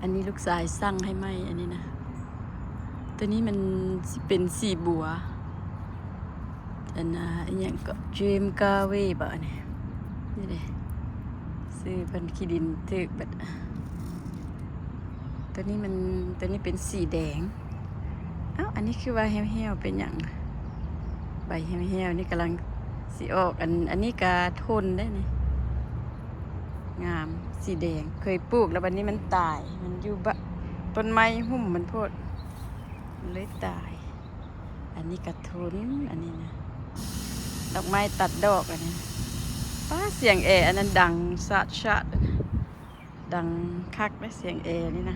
ອັນນີ້ລູກຊາຍສັ່ງໃຫ້ໃໝ່ ອັນນີ້ນະ ໂຕນີ້ມັນຊິເປັນສີບົວ ອັນນ່າ ອີ່ຫຍັງເກາະ Dream Galway ບໍ ອັນນີ້ ນີ້ເດ້ ຊື້ເພິ່ນຂີ້ດິນຖືກເບິດ ໂຕນີ້ມັນ ໂຕນີ້ເປັນສີແດງ ເອົ້າ ອັນນີ້ຄືວ່າແຫ້ວໆ ເປັນຫຍັງ ໃບແຫ້ວໆ ນີ້ກຳລັງຊິອອກ ອັນ ອັນນີ້ກະທົນໄດ໋ນີ້ ງາມ ສີແດງ ເຄີຍປູກແລ້ວ ບັດນີ້ມັນຕາຍ ມັນຢູ່ບະ ຕົ້ນໄມ້ຫຸ້ມມັນໂພດ ມັນເລີຍຕາຍ ອັນນີ້ກະທົນ ອັນນີ້ນະ ດອກໄມ້ຕັດດອກ ອັນນີ້ ປ້າ ສຽງແອ ອັນນັ້ນດັງຊາດໆ ອັນນັ້ນ ດັງຄັກເດ້ ສຽງແອນີ້ນະ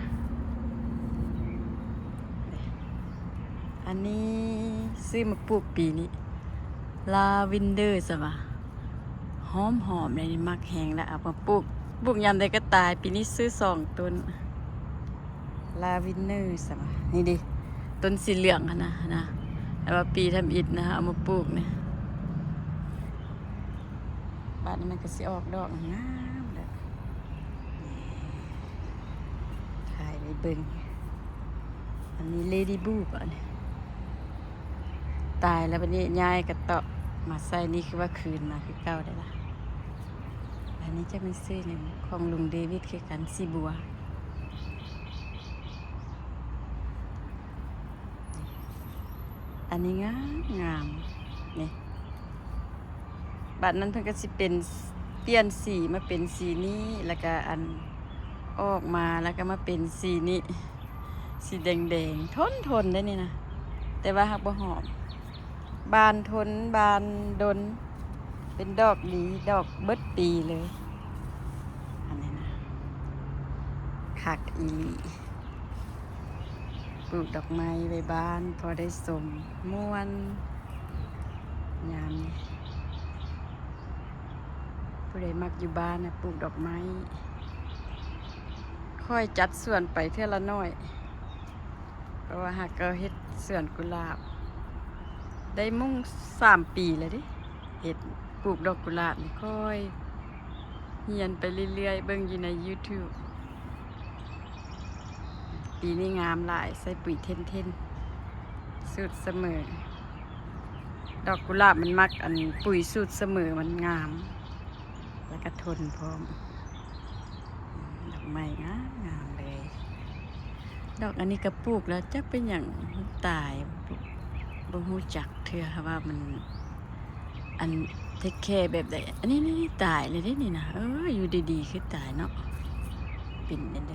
ອັນນີ້ຊື້ມາປູກປີນີ້ Lavender ຊະຫວາ ຫອມໆ ເດນີ້ ມັກແຮງລະ ເອົາມາປູກ ປູກຍາມໃດກໍຕາຍ ປີນີ້ຊື້ສອງຕົ້ນ Lavender ຊະຫວາ ນີ້ເດ້ ຕົ້ນສີເຫຼືອງຫັ້ນນະ ຫັ້ນນະ ແຕ່ວ່າປີທຳອິດນະ ເອົາມາປູກນີ້ ບາດນີ້ມັນກໍຊິອອກດອກງາມແລ້ວ ຖ່າຍໃຫ້ເບິ່ງ ອັນນີ້ Lady Blue ອັນນີ້ ຕາຍແລ້ວ ບັດນີ້ຍ້າຍກະເຕາະມາໃສ່ນີ້ ຄືວ່າຄືນມາຄືເກົ່າໄດ໋ລະ ອັນນີ້ຈະແມ່ນຊື້ຫຍັງ ຂອງລຸງເດວິດຄືກັນ ສີບົວ ອັນນີ້ງາມໆ ນີ້ ບາດນັ້ນເພິ່ນກໍຊິເປັນ ປ່ຽນສີມາເປັນສີນີ້ ແລ້ວກໍອັນ ອອກມາ ແລ້ວກໍມາເປັນສີນີ້ ສີແດງໆ ທົນໆ ໄດ໋ນີ້ນະ ແຕ່ວ່າຫາກບໍ່ຫອມ ບານທົນ ບານດົນ ເປັນດອກດີ ດອກເບິດປີເລີຍ ອັນນີ້ນະ ຄັກອີ່ຫຼີ. ປູກດອກໄມ້ໄວ້ບ້ານ ພໍໄດ້ຊົມ ມ່ວນຍາມນີ້ ຜູ້ໃດມັກຢູ່ບ້ານນະ ປູກດອກໄມ້ ຄ່ອຍຈັດສວນໄປເທື່ອລະໜ້ອຍ ເພາະວ່າຫາກກໍເຮັດສວນກຸຫຼາບ ໄດ້ມຸ້ງສາມປີແລ້ວເດ້ ເຮັດ ປູກດອກກຸຫຼາບນີ້ ຄ່ອຍຮຽນໄປເລື້ອຍໆ ເບິ່ງຢູ່ໃນ YouTube ປີນີ້ງາມຫຼາຍ ໃສ່ປຸ໋ຍເທັນໆ ສູດສະເໝີ ດອກກຸຫຼາບມັນມັກອັນປຸ໋ຍສູດສະເໝີ ມັນງາມ ແລ້ວກະທົນພ້ອມ ດອກໄມ້ງາມໆ ເລີຍ ດອກອັນນີ້ກະປູກແລ້ວ ຈັກເປັນຫຍັງມັນຕາຍ ບໍ່ຮູ້ຈັກເທື່ອວ່າມັນ ອັນ ເທກແຄແບບໃດ ອັນນີ້ ນີ້ ນີ້ຕາຍແລ້ວເດ້ນີ້ນະ ເອີ ຢູ່ດີໆ ຄືຕາຍເນາະ ເປັນແນວໃດ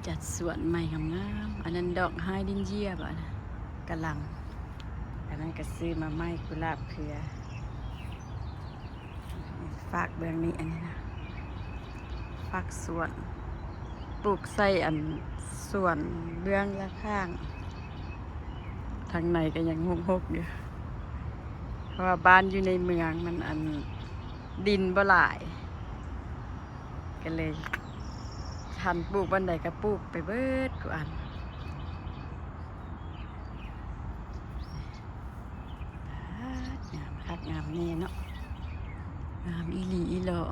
ຈັດສວນໃໝ່ງາມໆ ອັນນັ້ນດອກໄຮເດນເຢຍບໍ ອັນນັ້ນກະລັງ ອັນນັ້ນກະຊື້ມາໃໝ່ ກຸຫຼາບເຄືອ ຝາກເບື້ອງນີ້ ອັນນີ້ນະ ຝາກສວນ ປູກໃສ່ອັນສວນເບື້ອງລະຂ້າງ ທາງໃນກໍຍັງຮົກໆ ຢູ່ ເພາະວ່າບ້ານຢູ່ໃນເມືອງ ມັນອັນ ດິນບໍ່ຫຼາຍ ກໍເລີຍ ຄັນປູກບ່ອນໃດກໍປູກໄປເບິດທຸກອັນ. ປາດ ງາມຄັກງາມແນ່ເນາະ ງາມອີ່ຫຼີອີ່ຫຼໍ່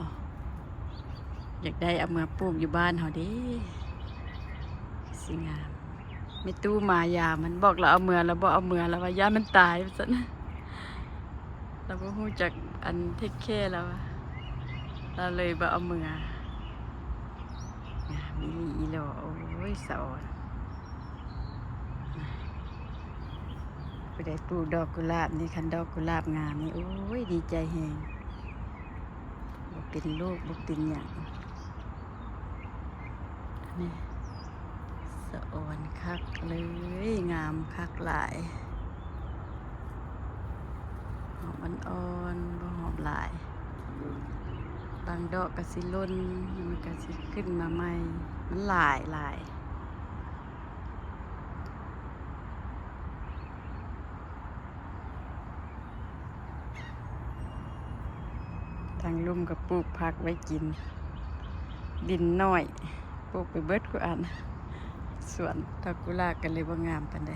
ຢາກໄດ້ເອົາເມືອປູກຢູ່ບ້ານເຮົາເດ້ ຊິງາມ ແມ່ຕູ້ມາຢາມ ມັນບອກລາວເອົາເມືອ ລາວບໍ່ເອົາເມືອ ລາວວ່າຢ້ານມັນຕາຍ ວ່າຊັ້ນ ລາວບໍ່ຮູ້ຈັກອັນເທກແຄ ລາວວ່າ ລາວເລີຍບໍ່ເອົາເມືອ ງາມອີ່ຫຼີອີ່ຫຼໍ່ ໂອ້ຍ ສະອອນ. ຜູ້ໃດປູກດອກກຸຫຼາບນີ້ ຄັນດອກກຸຫຼາບງາມນີ້ ໂອ້ຍ ດີໃຈແຮງ ບໍ່ເປັນໂລກ ບໍ່ເປັນຫຍັງ ນີ້ ສະອອນຄັກເລີຍ ງາມຄັກຫຼາຍ ຫອມອ່ອນໆ ບໍ່ຫອມຫຼາຍ ບາງດອກກໍຊິຫຼົ່ນ ມັນກໍຊິຂຶ້ນມາໃໝ່ ມັນຫຼາຍໆ. ທາງລຸ່ມກໍປູກຜັກໄວ້ກິນ ດິນໜ້ອຍ ປູກໄປເບິດທຸກອັນ ສວນດອກກຸຫຼາບກໍເລີຍບໍ່ງາມປານໃດ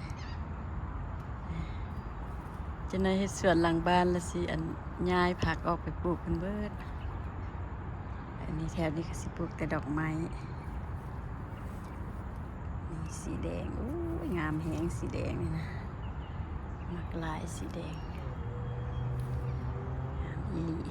ຈັ່ງໃດເຮັດສວນຫຼັງບ້ານລະຊິ ອັນ ຍ້າຍຜັກອອກໄປປູກເພິ່ນເບິດ. ອັນນີ້ແຖວນີ້ກໍຊິປູກແຕ່ດອກໄມ້ ນີ້ສີແດງ ໂອ້ຍ ງາມແຮງ ສີແດງນີ້ນະ ມັກຫຼາຍສີແດງ ງາມອີ່ຫຼີ.